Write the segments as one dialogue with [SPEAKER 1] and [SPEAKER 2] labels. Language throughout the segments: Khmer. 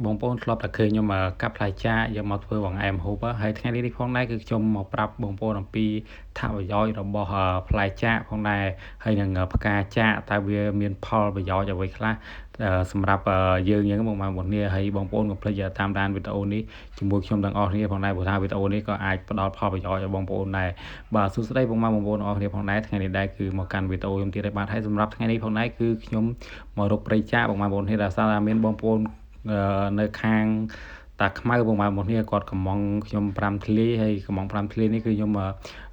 [SPEAKER 1] បងប្អូនធ្លាប់តែឃើញខ្ញុំកាប់ផ្លែចាកយកមកធ្វើបង្អែមហូបហើយថ្ងៃនេះផងដែរគឺខ្ញុំមកប្រាប់បងប្អូនអំពីអត្ថប្រយោជន៍របស់ផ្លែចាកផងដែរហើយនឹងផ្កាចាកតើវាមានផលប្រយោជន៍អ្វីខ្លះសម្រាប់យើងយើងបងប្អូនគ្នាហើយបងប្អូនកុំភ្លេចតាមដានវីដេអូនេះជាមួយខ្ញុំទាំងអស់គ្នាផងដែរព្រោះថាវីដេអូនេះក៏អាចផ្ដល់ផលប្រយោជន៍ឲ្យបងប្អូនដែរបាទសួស្តីបងប្អូនអរគ្នាផងដែរថ្ងៃនេះដែរគឺមកកាន់វីដេអូខ្ញុំទៀតហើយបាទហើយសម្រាប់ថ្ងៃនេះផងដែរគឺខ្ញុំមករកព្រៃចាកបងប្អូនគ្នាដោយសារតែមានបងប្អូននៅខាងតាខ្មៅបងប្អូនគ្នាគាត់កំងខ្ញុំ5ធ្លាយហើយកំង5ធ្លាយនេះគឺខ្ញុំ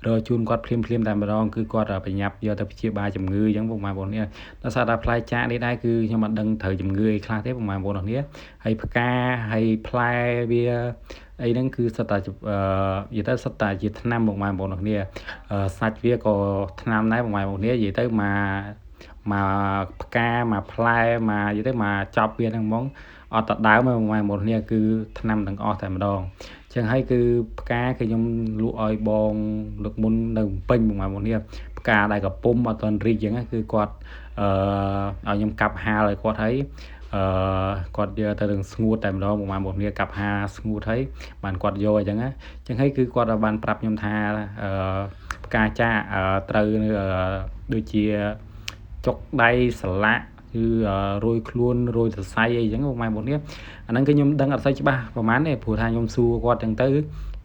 [SPEAKER 1] រកជូនគាត់ភ្លាមភ្លាមតែម្ដងគឺគាត់ប្រញាប់យកទៅព្យាបាលជំងឺអញ្ចឹងបងប្អូនគ្នាដោយសារតែផ្លែចាកនេះដែរគឺខ្ញុំអត់ដឹងត្រូវជំងឺអីខ្លះទេបងប្អូនគ្នាហើយផ្កាហើយផ្លែវាអីហ្នឹងគឺសិតតែនិយាយទៅសិតតែជាថ្នាំបងប្អូនគ្នាសាច់វាក៏ថ្នាំដែរបងប្អូនគ្នានិយាយទៅមកផ្កាមកផ្លែមកនិយាយទៅមកចប់វាហ្នឹងហ្មងអត់តដើមទេបងប្អូនគ្នាគឺថ្នាំទាំងអស់តែម្ដងចឹងហើយគឺផ្កាគឺខ្ញុំលក់ឲ្យបងលើកមុននៅពេញបងប្អូនគ្នាផ្កាដែលកំពុំអត់ទាន់រីកចឹងគឺគាត់ឲ្យខ្ញុំកាប់ហាលឲ្យគាត់ហើយអឺគាត់យកទៅនឹងស្ងួតតែម្ដងបងប្អូនគ្នាកាប់ហាស្ងួតហើយបានគាត់យកអញ្ចឹងណាចឹងហើយគឺគាត់បានប្រាប់ខ្ញុំថាអឺផ្កាចាកត្រូវដូចជាចុកដៃស្លាក់គឺរយខ្លួនរយសរសៃអីចឹងបងប្អូននេះអាហ្នឹងគឺខ្ញុំដឹងអត់សូវច្បាស់ប្រហែលទេព្រោះថាខ្ញុំសួរគាត់ចឹងទៅ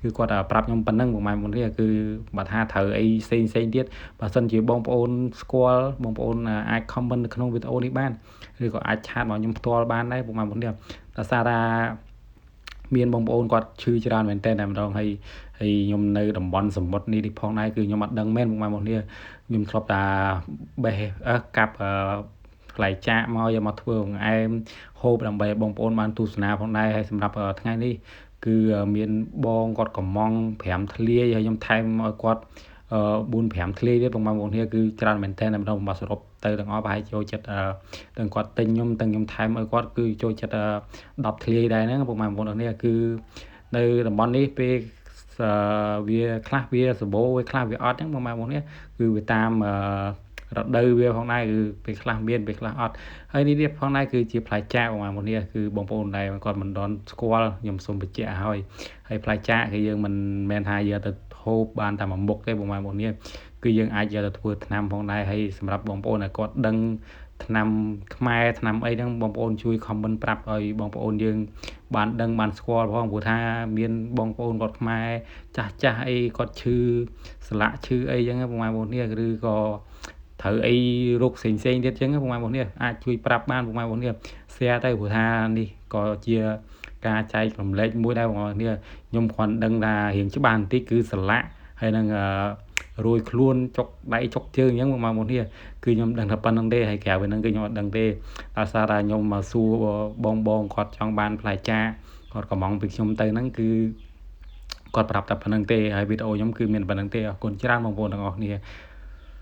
[SPEAKER 1] គឺគាត់ប្រាប់ខ្ញុំប៉ុណ្ណឹងបងប្អូននេះគឺបើថាត្រូវអីផ្សេងផ្សេងទៀតបើសិនជាបងប្អូនស្គាល់បងប្អូនអាច comment នៅក្នុងវីដេអូនេះបានឬក៏អាចឆាតមកខ្ញុំផ្ទាល់បានដែរបងប្អូននេះដោយសារថាមានបងប្អូនគាត់ឈឺច្រើនមែនតើតែម្ដងហើយហើយខ្ញុំនៅតំបន់សមុទ្រនេះផងដែរគឺខ្ញុំអត់ដឹងមែនបងប្អូននេះខ្ញុំធ្លាប់តែបេះកាប់ផ្លែចាកមកយកមកធ្វើបង្អែមហូបដើម្បីឲ្យបងប្អូនបានទស្សនាផងដែរហើយសម្រាប់ថ្ងៃនេះគឺមានបងគាត់កំង5ធ្លាយហើយខ្ញុំថែមឲ្យគាត់4 5ធ្លាយទៀតបងប្អូនគ្នាគឺច្រើនមែនតើតែម្ដងមកសរុបទៅទាំងអស់ប្រហែលចូលចិត្តទាំងគាត់ទិញខ្ញុំទាំងខ្ញុំថែមឲ្យគាត់គឺចូលចិត្ត10ធ្លាយដែរហ្នឹងបងប្អូនគ្នាគឺនៅតំបន់នេះពេលវាខ្លះវាសម្បូរវាខ្លះវាអត់ហ្នឹងបងប្អូនគ្នាគឺវាតាមរដូវវាផងដែរគឺពេលខ្លះមានពេលខ្លះអត់ហើយនេះទៀតផងដែរគឺជាផ្លែចាកបងប្អូននេះគឺបងប្អូនដែលគាត់មិនដនស្គាល់ខ្ញុំសូមបញ្ជាក់ឲ្យហើយផ្លែចាកគឺយើងមិនមែនថាយកទៅហូបបានតែមួយមុខទេបងប្អូននេះគឺយើងអាចយកទៅធ្វើថ្នាំផងដែរហើយសម្រាប់បងប្អូនដែលគាត់ដឹងថ្នាំខ្មែរថ្នាំអីហ្នឹងបងប្អូនជួយ comment ប្រាប់ឲ្យបងប្អូនយើងបានដឹងបានស្គាល់ផងព្រោះថាមានបងប្អូនគាត់ខ្មែរចាស់ចាស់អីគាត់ឈឺស្លាកឈឺអីចឹងបងប្អូននេះឬក៏ត្រូវអីរោគផ្សេងផ្សេងទៀតចឹងបងប្អូននេះអាចជួយប្រាប់បានបងប្អូននេះ share ទៅព្រោះថានេះក៏ជាការចែករំលែកមួយដែរបងប្អូននេះខ្ញុំគ្រាន់ដឹងថារៀងច្បាស់បន្តិចគឺស្លាកហើយនឹងរួយខ្លួនចុកដៃចុកជើងអញ្ចឹងបងប្អូននេះគឺខ្ញុំដឹងថាប៉ុណ្្នឹងទេហើយក្រៅពីហ្នឹងគឺខ្ញុំអត់ដឹងទេដោយសារតែខ្ញុំមកសួរបងបងគាត់ចង់បានផ្លែចាកគាត់កំងពីខ្ញុំទៅហ្នឹងគឺគាត់ប្រាប់តែប៉ុណ្្នឹងទេហើយវីដេអូខ្ញុំគឺមានប៉ុណ្្នឹងទេអរគុណច្រើនបងប្អូនទាំងអស់គ្នា